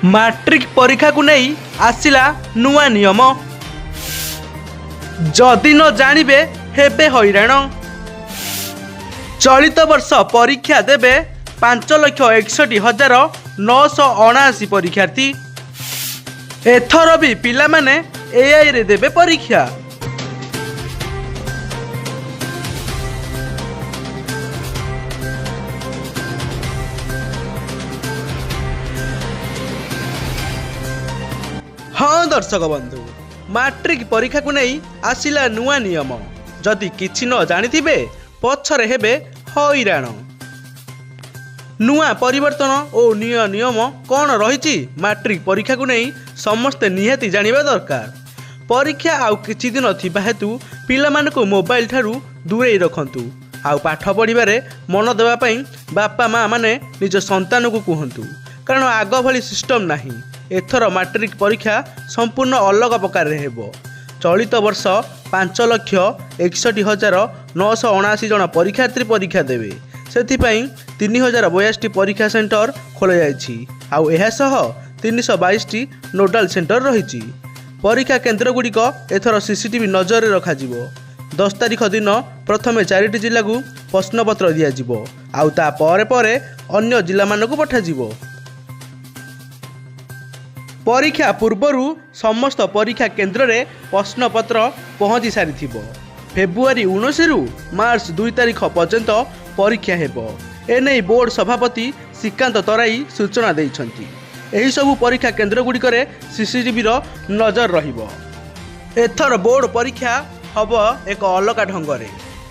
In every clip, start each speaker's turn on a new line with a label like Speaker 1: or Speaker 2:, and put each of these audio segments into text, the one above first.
Speaker 1: Matric ପରୀକ୍ଷାକୁ ନେଇ ଆସିଲା ନୂଆ ନିୟମ। ଯଦି ନ ଜାଣିବେ, ହେବେ ହଇରାଣ। ଚଳିତ ବର୍ଷ ପରୀକ୍ଷା ଦେବେ 5,61,979 ପରୀକ୍ଷାର୍ଥୀ। ଏଥର ବି ପିଲାମାନେ ଏଆଇରେ ଦେବେ ପରୀକ୍ଷା। ହଁ ଦର୍ଶକ ବନ୍ଧୁ, ମାଟ୍ରିକ ପରୀକ୍ଷାକୁ ନେଇ ଆସିଲା ନୂଆ ନିୟମ। ଯଦି କିଛି ନ ଜାଣିଥିବେ, ପଛରେ ହେବେ ହଇରାଣ। ନୂଆ ପରିବର୍ତ୍ତନ ଓ ନୂଆ ନିୟମ କ'ଣ ରହିଛି ମାଟ୍ରିକ ପରୀକ୍ଷାକୁ ନେଇ, ସମସ୍ତେ ନିହାତି ଜାଣିବା ଦରକାର। ପରୀକ୍ଷା ଆଉ କିଛି ଦିନ ଥିବା ହେତୁ ପିଲାମାନଙ୍କୁ ମୋବାଇଲ ଠାରୁ ଦୂରେଇ ରଖନ୍ତୁ ଆଉ ପାଠ ପଢ଼ିବାରେ ମନ ଦେବା ପାଇଁ ବାପା ମା ମାନେ ନିଜ ସନ୍ତାନକୁ କୁହନ୍ତୁ। କାରଣ ଆଗ ଭଳି ସିଷ୍ଟମ୍ ନାହିଁ। ଏଥର ମାଟ୍ରିକ ପରୀକ୍ଷା ସମ୍ପୂର୍ଣ୍ଣ ଅଲଗା ପ୍ରକାରରେ ହେବ। ଚଳିତ ବର୍ଷ 5,61,979 ଜଣ ପରୀକ୍ଷାର୍ଥୀ ପରୀକ୍ଷା ଦେବେ। ସେଥିପାଇଁ 3082ଟି ପରୀକ୍ଷା ସେଣ୍ଟର ଖୋଲାଯାଇଛି ଆଉ ଏହା ସହ 322ଟି ନୋଡାଲ ସେଣ୍ଟର ରହିଛି। ପରୀକ୍ଷା କେନ୍ଦ୍ରଗୁଡ଼ିକ ଏଥର ସିସିଟିଭି ନଜରରେ ରଖାଯିବ। 10 ତାରିଖ ଦିନ ପ୍ରଥମେ ଚାରିଟି ଜିଲ୍ଲାକୁ ପ୍ରଶ୍ନପତ୍ର ଦିଆଯିବ ଆଉ ତା ପରେ ପରେ ଅନ୍ୟ ଜିଲ୍ଲାମାନଙ୍କୁ ପଠାଯିବ। ପରୀକ୍ଷା ପୂର୍ବରୁ ସମସ୍ତ ପରୀକ୍ଷା କେନ୍ଦ୍ରରେ ପ୍ରଶ୍ନପତ୍ର ପହଞ୍ଚି ସାରିଥିବ। ଫେବୃଆରୀ 19ରୁ ମାର୍ଚ୍ଚ 2 ତାରିଖ ପର୍ଯ୍ୟନ୍ତ ପରୀକ୍ଷା ହେବ। ଏନେଇ ବୋର୍ଡ ସଭାପତି ଶ୍ରୀକାନ୍ତ ତରାଇ ସୂଚନା ଦେଇଛନ୍ତି। ଏହିସବୁ ପରୀକ୍ଷା କେନ୍ଦ୍ରଗୁଡ଼ିକରେ ସିସିଟିଭିର ନଜର ରହିବ। ଏଥର ବୋର୍ଡ ପରୀକ୍ଷା ହେବ ଏକ ଅଲଗା ଢଙ୍ଗରେ।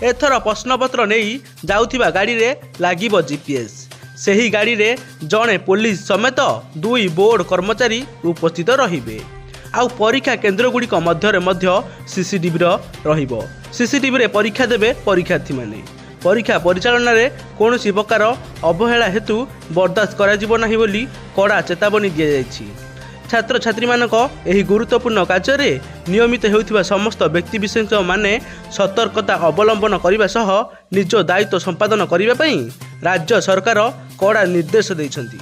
Speaker 1: ଏଥର ପ୍ରଶ୍ନପତ୍ର ନେଇ ଯାଉଥିବା ଗାଡ଼ିରେ ଲାଗିବ ଜିପିଏସ୍। ସେହି ଗାଡ଼ିରେ ଜଣେ ପୋଲିସ ସମେତ ଦୁଇ ବୋର୍ଡ କର୍ମଚାରୀ ଉପସ୍ଥିତ ରହିବେ। ଆଉ ପରୀକ୍ଷା କେନ୍ଦ୍ରଗୁଡ଼ିକ ମଧ୍ୟରେ ମଧ୍ୟ ସିସିଟିଭିର ରହିବ। ସିସିଟିଭିରେ ପରୀକ୍ଷା ଦେବେ ପରୀକ୍ଷାର୍ଥୀମାନେ। ପରୀକ୍ଷା ପରିଚାଳନାରେ କୌଣସି ପ୍ରକାର ଅବହେଳା ହେତୁ ବରଦାସ୍ତ କରାଯିବ ନାହିଁ ବୋଲି କଡ଼ା ଚେତାବନୀ ଦିଆଯାଇଛି। ଛାତ୍ରଛାତ୍ରୀମାନଙ୍କ ଏହି ଗୁରୁତ୍ୱପୂର୍ଣ୍ଣ କାର୍ଯ୍ୟରେ ନିୟୋଜିତ ହେଉଥିବା ସମସ୍ତ ବ୍ୟକ୍ତିବିଶେଷମାନେ ସତର୍କତା ଅବଲମ୍ବନ କରିବା ସହ ନିଜ ଦାୟିତ୍ୱ ସମ୍ପାଦନ କରିବା ପାଇଁ ରାଜ୍ୟ ସରକାର କଡ଼ା ନିର୍ଦ୍ଦେଶ ଦେଇଛନ୍ତି।